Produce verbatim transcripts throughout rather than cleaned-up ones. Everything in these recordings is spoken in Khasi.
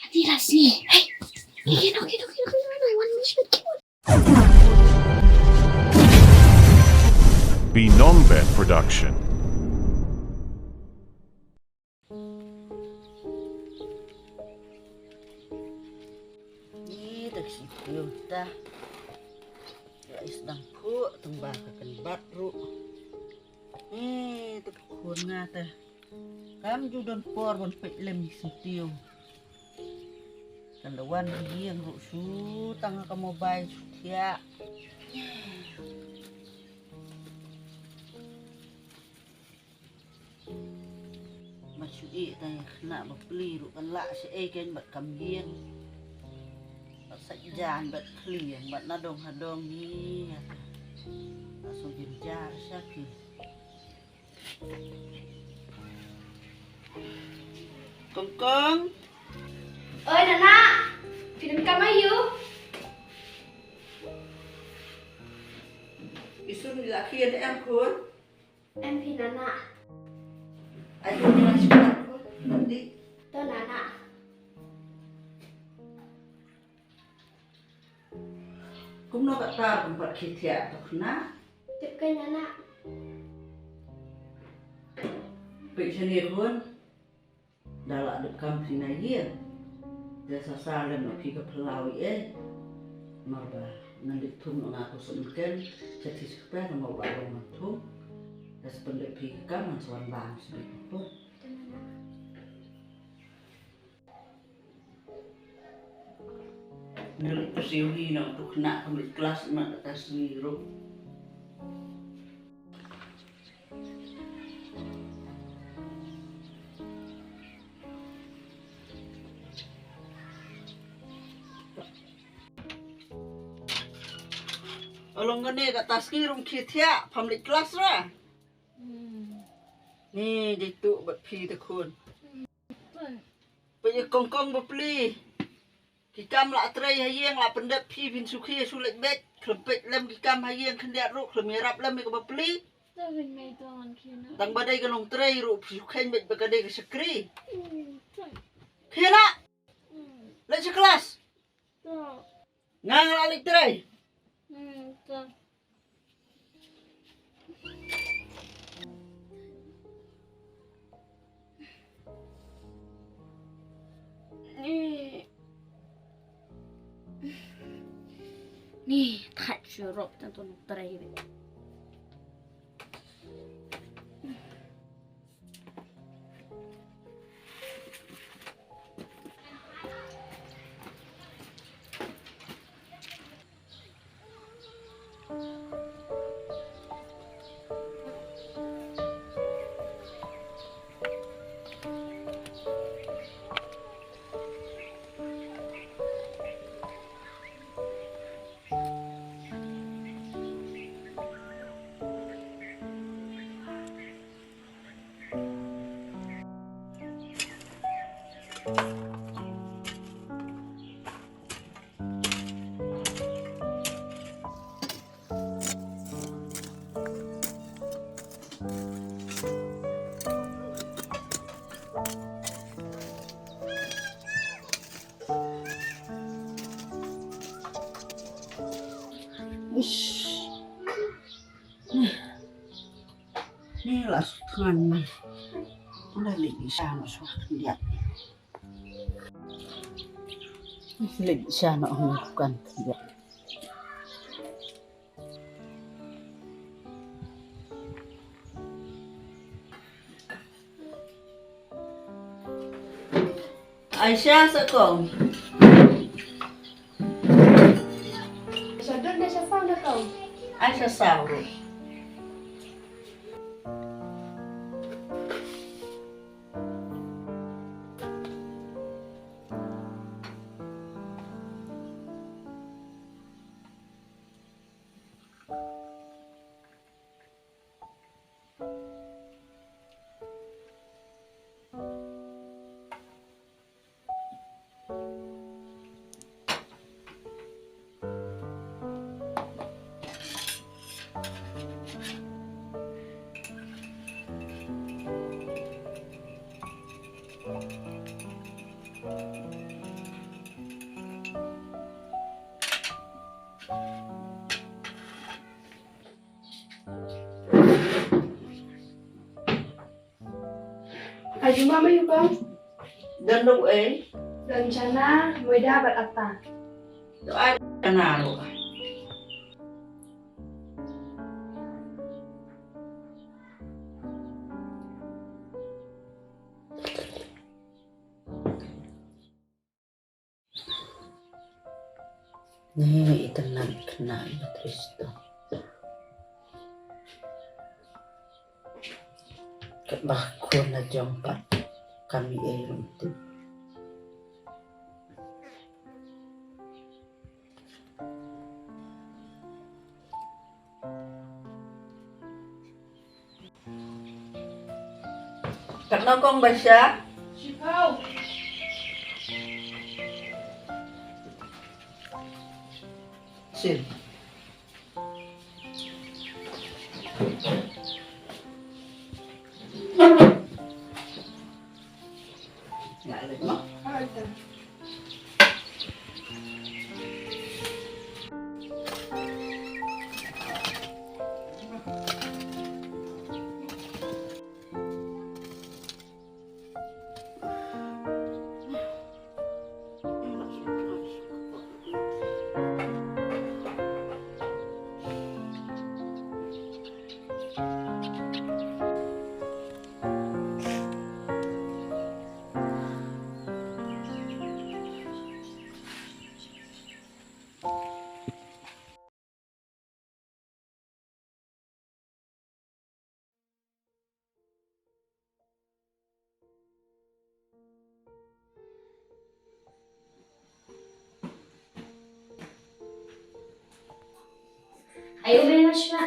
Hati lah sini. Hey. Hey, no, no, no, no, no, I want to shoot. Binong Bet Production. Ni tak sipil ta. Ya is dang phu tang ba ka kan bat ru. Ni tak khun nga ta. Kam ju don por ban peit lem i syntiew. Kan da wan ïing ruh shu tang ha ka mobile shu thiah. Ma shu ïeh tang ïa khynnah bapli ruh kan lah sha ei kein bad kam ïeng. Bad sa jan bad khlieng bad na dong ha dong ni. Ka shu jynjar sha phi. Kong Kong. Oi, Nana. Phi donkam aïu? Isun ila khian em khun. Em phi, Nana. Aïu ni la shuwa khun. Nanti. To, Nana. Kumno kata kum pat khie thiah to khynnah? Tip kein Nana. Peit shane khun. Da lah dep kam phi na ïing. Da sa sa lem na phi ka phyllaw ïa ei. Mar ba ngan dep thung na nga ko sum ken. Cha thi sukta na mo ba long man thung. Da sa pyndep phi ka kam ngan sa wan bang sbit khun. Ngi leit pyrshah hi na utu khynnah kam leit klas na kata sngi ruh. Along kane kata sngi ruh khie thiah pham leit klas ra. Ni dei tu bad phi te khun. Peit ïa Kong Kong bapli. Ki kam la trei ha ïing la pyndep phi phin shu khie shu leit beit. Khlem peit lem ki kam ha ïing khyndiat ruh khlem ïarap lem ïa ka bapli. Tang ba dei ka nongtrei ruh phi shu kheiñ beit ba ka dei ka shakri. Khie la. Leit sha klas. Nga nga la leit trei. Ni, ni, thait shuh ruh tang tu nongtrei. Ish. Ni la shu thngan na. Unda leit sha noh shuwa khyndiat. Leit sha noh hangno kan khyndiat. Aisha, sa kong. Sha don da sha saw da kong. Aisha, saw ruh. Juma ma ïu kong? Don ruh ei. Don chana, maida bad atta. To ai chana ruh. Ne itynnad khynnah ïa Kristo. Katba khun la jong pat kam ei ruh tip. Katno kong Baisha? Shiphew. Shin. Ayo, Bella, shna.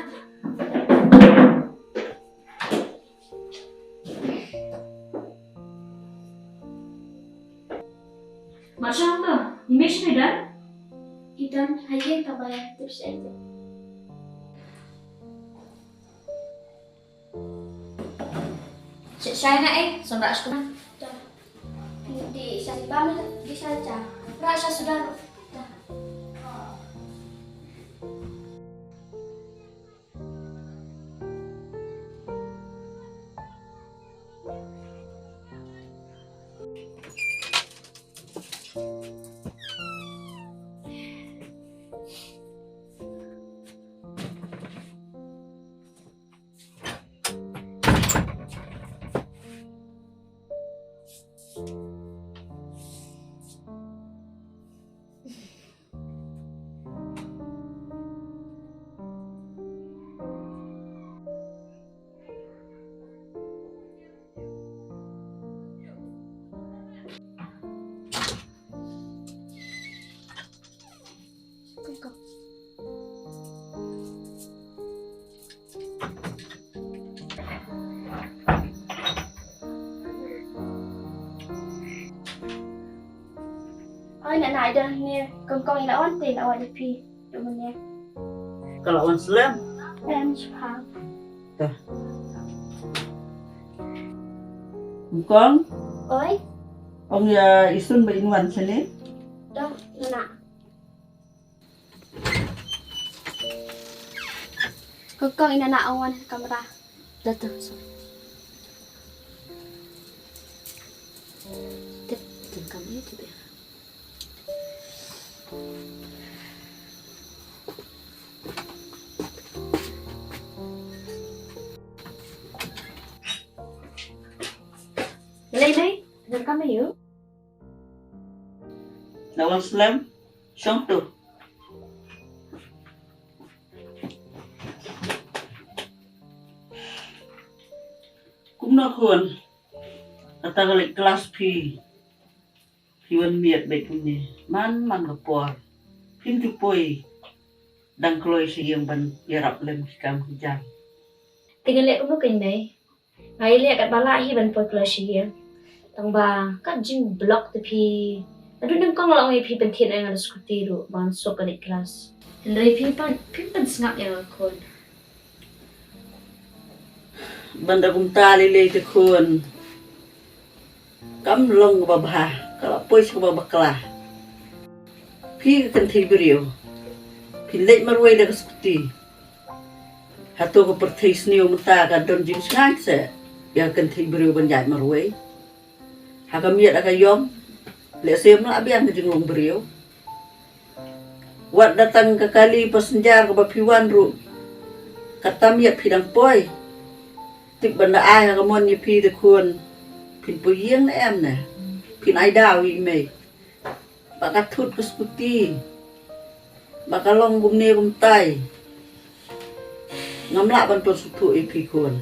Marshal to, i mei shane don? I don ha ïing, tang ba ïa tip shaei te. Shai na eh, sngewbha shuwa. Di sha ba me di sha cha. Ra sha suda. Oi, na na ida ne kong kong ila wan te ila wan ipi. Ka la wan slem. Em, shiphew. Tah. Kong. Oi. Ong ïa i Sun ba in wan shane. Dah, na. Kong kong, ina na ong wan kamra. Dah, dah, sorry. Tip, tip kam ni, tip ya. Lei lei, welcome you. Lawan slem, shong tu. Kumno khun, kata ka leit klas phi. Phi wan miet bad kumne. Man man ka por. Phim ju poi. Dang kloi sha ïing ban ïarap lem ki kam ki jam. Te ngan leh kumno kein mei. Nga ïaleh katba lah hi ban poi kloi sha ïing. Tang ba kat jingblok te phi. Naduh nyngkong la ong ïa phi pynthied ïa nga da scooty ruh ban suk ka leit klas. Hynrei phi pan, phi pynsngap ïa nga khun. Ban da kumta lei lei te khun. Kam long kaba bha, ka la poi sha kaba bakla. Phi ka kynthei briew. Phi leit marwei da ka scooty. Hato ka pyrthei sniew mynta ka don jingsngewsih ïa ka kynthei briew ban ïaid marwei. Ha ka miet ha ka ïong. Lehse ym lah biang ka jinglong briew. Wat da tang ka kali passenger kaba phi wan ruh. Katta miet phi dang poi. Tip ban da ai ha ka mon ïa phi te khun. Phin poi ïing ne em ne. Phin ai daw ïa i mei. Ba ka thut ka skuti. Ba ka long kumne kumtai. Ngam lah ban pynsngewthuh ïa phi khun.